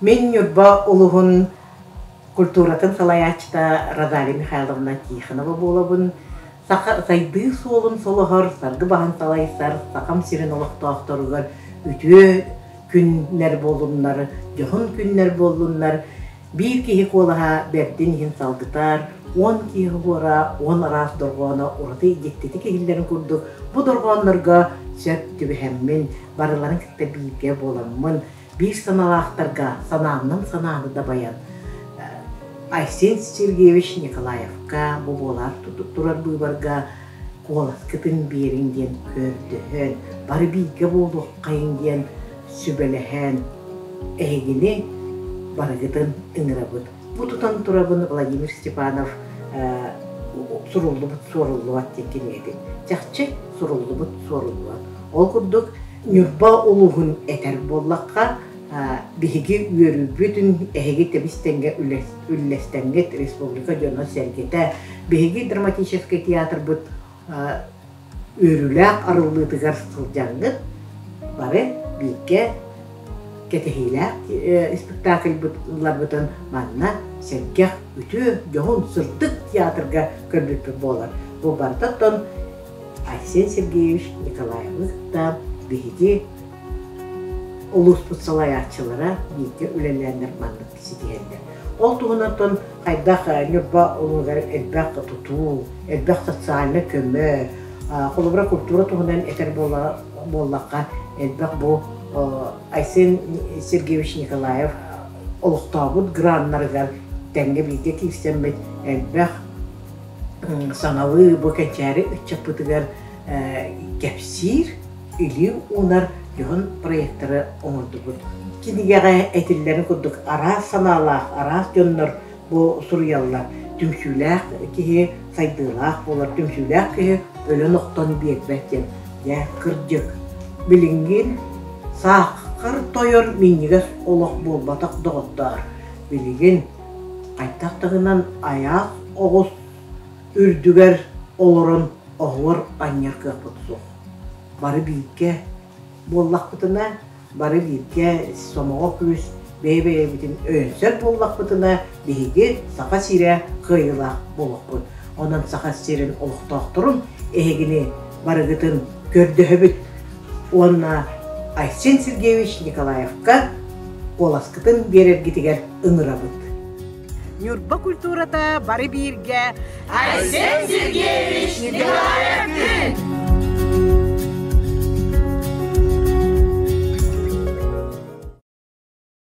Мин Ньурба улуһун культуратын салайааччыта Розалия Михайловна Тихонова буолабын. Саха сайдыы суолун солоһор, саргы баһын салайсар Сахам сирин олохтоохторугар үтүө күннэр буоллуннар, дьоһун күннэр буоллуннар, биир киһи куолаһа бэрдин иһин салгытар, 10 киһи хуора, 10 араас дорҕооно ураты дьиктитик иһиллэрин курдук, бу дорҕооннорго сөп түбэһэммин, барыларын кытта бииргэ буоламмын, биир санаалаахтарга санааннан санааны дабайан, Айсен Сергеевич Николаевка бу буолар турар быыбарга куоласкытын биэриҥ диэн көрдөһөн, бары бииргэ буолуоххайыҥ диэн сүбэлэһэн, эһигини барыгытын ыҥырабыт. Бу тутан турабын Владимир Степанов суруллубут суоруллубат диэн кинигэтин. Чахчы суруллубут суоруллубат. Ол курдук Ньурба улууһун этэр буоллахха, биһиги үөрүүбүтүн эһиги тэбис-тэҥҥэ үллэстэҥҥит республика дьоно-сэргэтэ биһиги драматическай театрбыт үөрүүлээх арыллыытыгар сылдьаҥҥыт бары бииргэ кэтэһиилээх спектакльбытын манна сэргэх, үтүө, дьоһун, сырдык театрга көрбүппүт буолар. Бу барыта оттон Айсен Сергеевич Николаевы кытта биһиги улууспут салайааччылара бииргэ үлэлээннэр маннык ситиһэллэр. Ол туһунан хайдах Ньурба улууһугар элбэх тутуу, элбэх социальнай көмө, холобура культура туһунан этэр буоллахха, элбэх бу Айсен Сергеевич Николаев олохтообут граннарыгар тэҥҥэ бииргэ киирсэммит элбэх саҥалыы бу кэнчээри ыччаппытыгар кэпсиир, илии уунар дьоһун проектары оҥордубут. Кинигэҕэ этиллэрин курдук араас санаалаах, араас дьоннор бу суруйаллар. Түмсүүлээх киһи сайдыылаах буолар, түмсүүлээх киһи өлөн-охтон биэрбэт диэн. Дьэ, кырдьык, билиҥҥи саахар тойор минньигэс олох буолбатах доҕоттоор. Билигин хайдах да гынан айаах оҕус үрдүгэр олорон оһуор анньар кыахпыт суох. Бары бииргэ буоллахпытына, бары бииргэ сомоҕо күүс бэйэ-бэйэбитин өйөнсөр буоллахпытына, биһиги Саха сирэ кыайыылаах буолуохпут. Онон Саха сирин олохтоохторун эһигини барыгытын көрдөһөбүт уонна Айсен Сергеевич Николаевка куоласкытын биэрэргитигэр ыҥырабыт. Ньурба культурата бары бииргэ Айсен Сергеевич Николаевтыын!